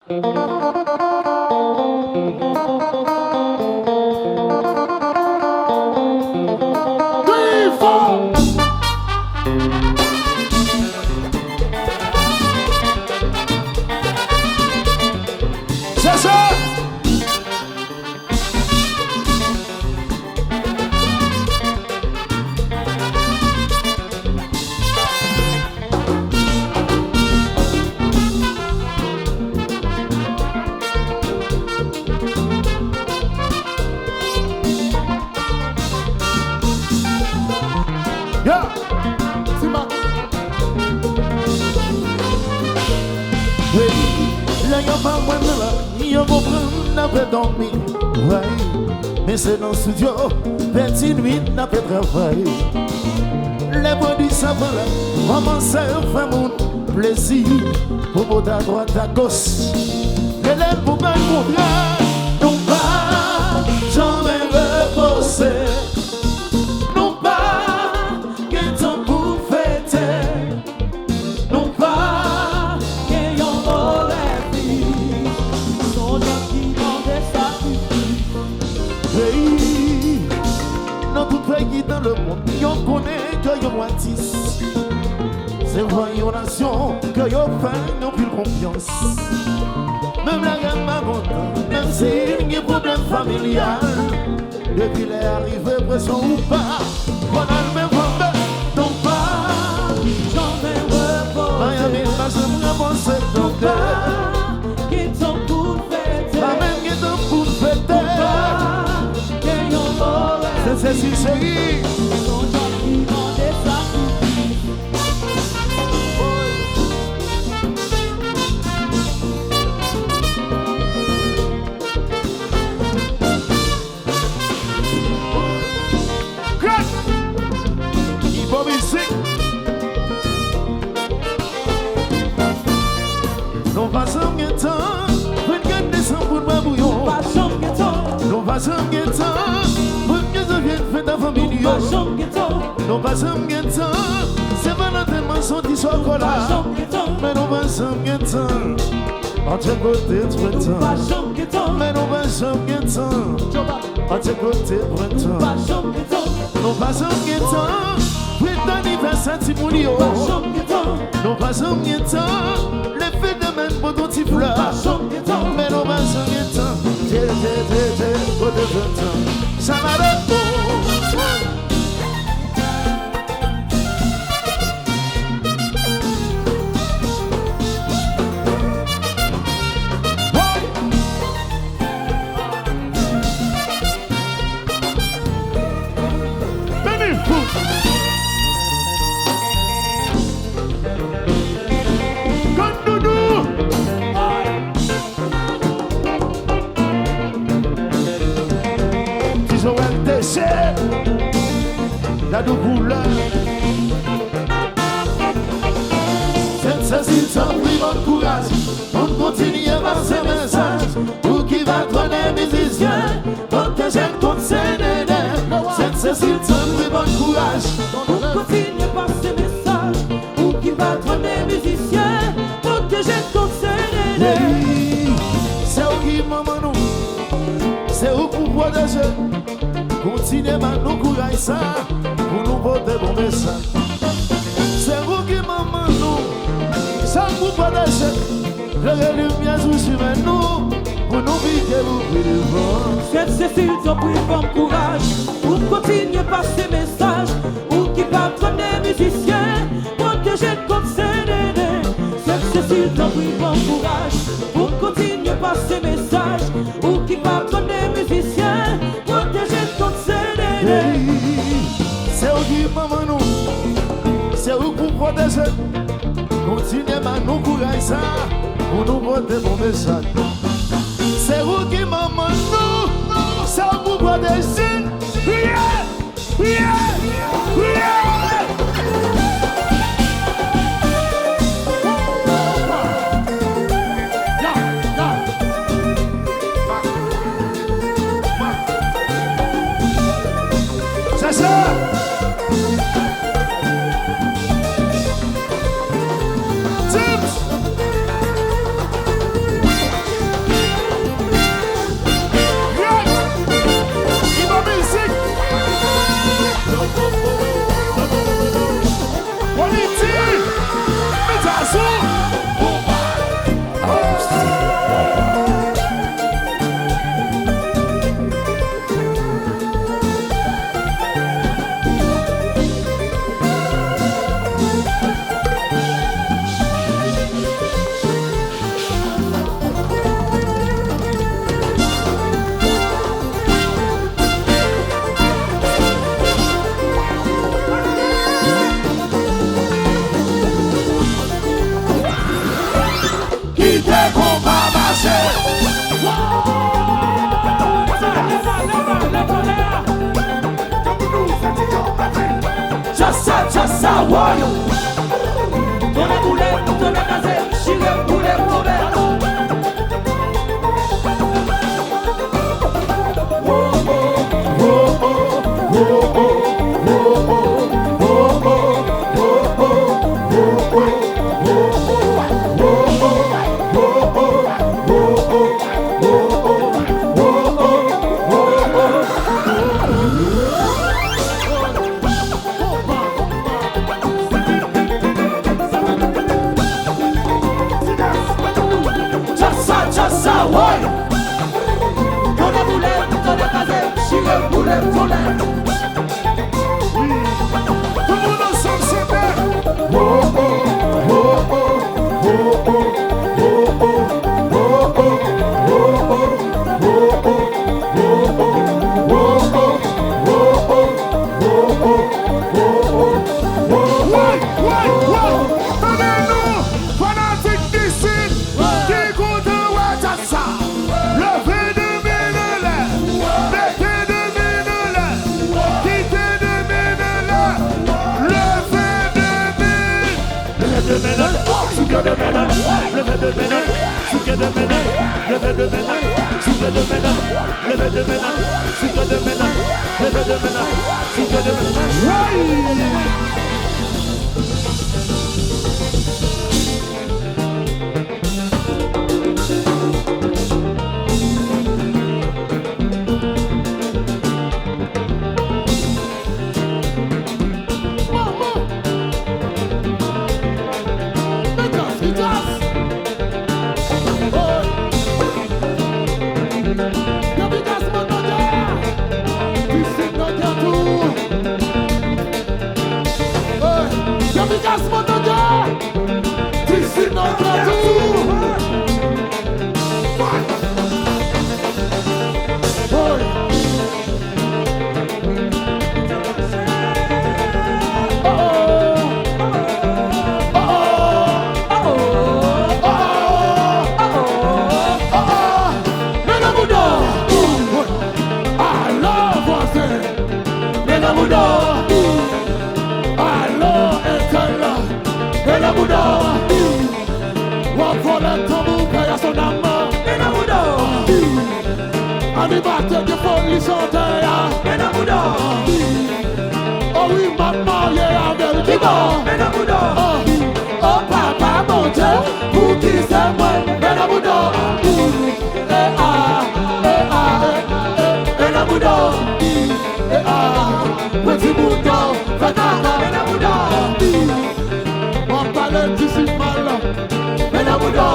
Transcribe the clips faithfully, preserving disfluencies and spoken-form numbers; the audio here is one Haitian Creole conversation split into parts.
Sese! Yo! Ti Max. Hey, lè yo pa wè m nan lari, yo konprann n ap fè dòmi. Hey, men se nan estidyo, pèdi nwit n ap fè travay. Lè pwodui sa pran la, kòmanse fè moun plezi, pwomotè adwat agoch. Rele l pou bay kontra. Nou pa janmen repoze. Nou pa gen tan pou fete. Nou pa gen yon move vi. Se yon tan ki mande sakrifis. Peyi, nan tout peyi nan lemonn, yo konnen ke yon atis se vwa yon nasyon, ke yo fè anpil konfyans. Menm lè m pa kontan, menm si m gen pwoblèm familyal, depi lè a rive, presyon ou pa konn al men fanbe. Nou pa janmen repoze. Miami pa janm repoze. Nou pa gen tan pou n fete. Pa menm gen tan pou n fete. Nou pa gen yon move vi. Se sezi, cheri. Se yon tan ki mande sakrifis. Grèt! Ibo mizik! Nou pa janm gen tan pou n gade desanm pou n bwè bouyon. Nou pa janm gen tan. Nou pa janm gen tan pou n gen zanvye n fèt a fanmi n yo. Nou pa janm gen tan. Nou pa janm gen tan. Se Valanten m an soti chokola. Nou pa janm gen tan. Men nou pa janm gen tan. Antre kote prentan. Nou pa janm gen tan. Men nou pa janm gen tan. Antre kote prentan. Nou pa janm gen tan. Nou pa janm gen tan. Fèt anivèsè timoun yo. Nou pa janm gen tan. Nou pa janm gen tan. Leve demen pote yon ti flè. Nou pa janm gen tan. Men nou pa janm gen tan. Te, te, te, te, kote prentan. Sa va de, oh. Beni fou. Grann Doudou. Ti Joel T C, Dadou Koulè. Sent Sesil, tanpri, ban n kouraj pou n kontinye pase mesaj. Ou ki patwone mizisyen, pwoteje n kont C N N. Sent Sesil, tanpri, ban n kouraj pou n kontinye pase mesaj. Ou ki patwone mizisyen, pwoteje n kont C N N. Hey, se ou ki manman nou, se ou k pou pwoteje. Kontinye ban nou kouraj sa pou nou pote bon mesaj. Se ou ki manman nou, se ou k pou pwoteje. Klere limyè sou chimen nou, pou nou pike pou pi devan. Sent Sesil, tanpri, ban m kouraj pou m kontinye pase mesaj. Ou ki patwone mizisyen, pwoteje n kont C N N. Sent Sesil, tanpri, ban m kouraj pou m kontinye pase mesaj. Ou ki patwone mizisyen, pwoteje n kont C N N. Hey, se ou ki manman nou, se ou k pou pwoteje. Kontinye ban nou kouraj sa pou nou pote bon mesaj. Se ou ki manman nou, se ou k pou pwoteje n. Priye! Priye! Priye! Sese! James! Kite konpa mache. Just sa, just sa, woy. Tonnè boule, tonnè kraze, chire boule tonbe. Just sa, just sa, woy! Tonnè boule, tonnè kraze, chire boule tonbe. Tout moun ansanm, se bèl. Woy, woy, woy! Tande nou, fanatik disit ki kontan wè djaz sa. Leve de men anlè, mete de men anlè, kite de men anlè, leve de men. Leve de men anlè, souke de men anlè, leve de men anlè, souke de men anlè, leve de men anlè, souke de men anlè, leve de men anlè, souke de men anlè, leve de men anlè, souke de men anlè. Woy! Epic Gasman nan dè. Disit nan dè tou. Woy. Oh, oh. Oh, oh. Oh, oh. Oh, oh. Oh, oh. Men nan bouda. Alò, vwazen. Men nan bouda. Alò, entèl la. Men nan bouda. W ap vòlè tanbou, pè a son nam. Men nan bouda. Animatè gen foli chantè a. Men nan bouda. O wi, m ap marye avè l. Kibò? Men nan bouda. O, o papa Bondye, pouki se mwen? Men nan bouda. E a, e a, e, e, men nan bouda. E a, pran ti bouda, fè kaka, men nan bouda. W ap pale disit mal, men nan bouda.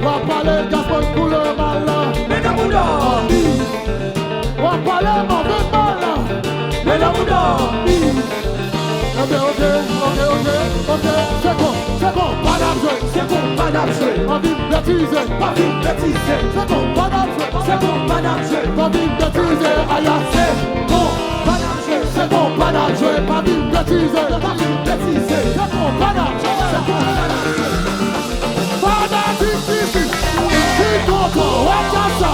W ap pale Gasman koulè mal, men nan bouda. W ap pale move mal, men nan bouda. Ebyen, oke, oke, oke, oke. Se kon, se konpa n ap jwe. Se konpa n ap jwe. Pa vin betize. Pa vin betize. Se konpa n ap jwe. Se konpa n ap jwe. Pa vin betize. Aya. Se konpa n ap jwe. Se konpa n ap jwe. Pa vin betize. Pa vin betize. Se konpa n ap jwe. Se konpa n ap jwe. Fanatik isit ki kontan wè djaz sa.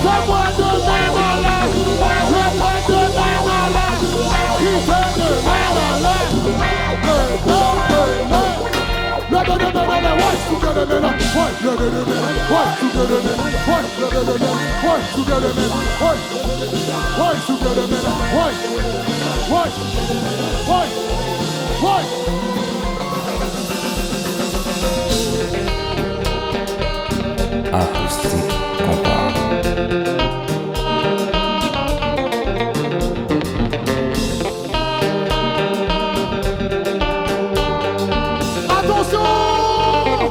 Fè mwen de men anlè. Fè mwen de men anlè. Ki fè de men anlè. Hey, hey, hey, hey. Leve de men anlè, woy, souke de men la, woy, leve de men la, woy, souke de men la, woy, leve de men la, woy, souke de men la, woy, woy, souke de men la, woy, woy, woy, woy. Akoustik Konpa. Atansyon!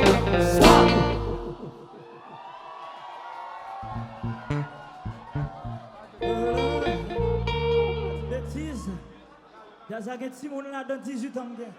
Stop! Gen timoun ladan, dizuit an m gen.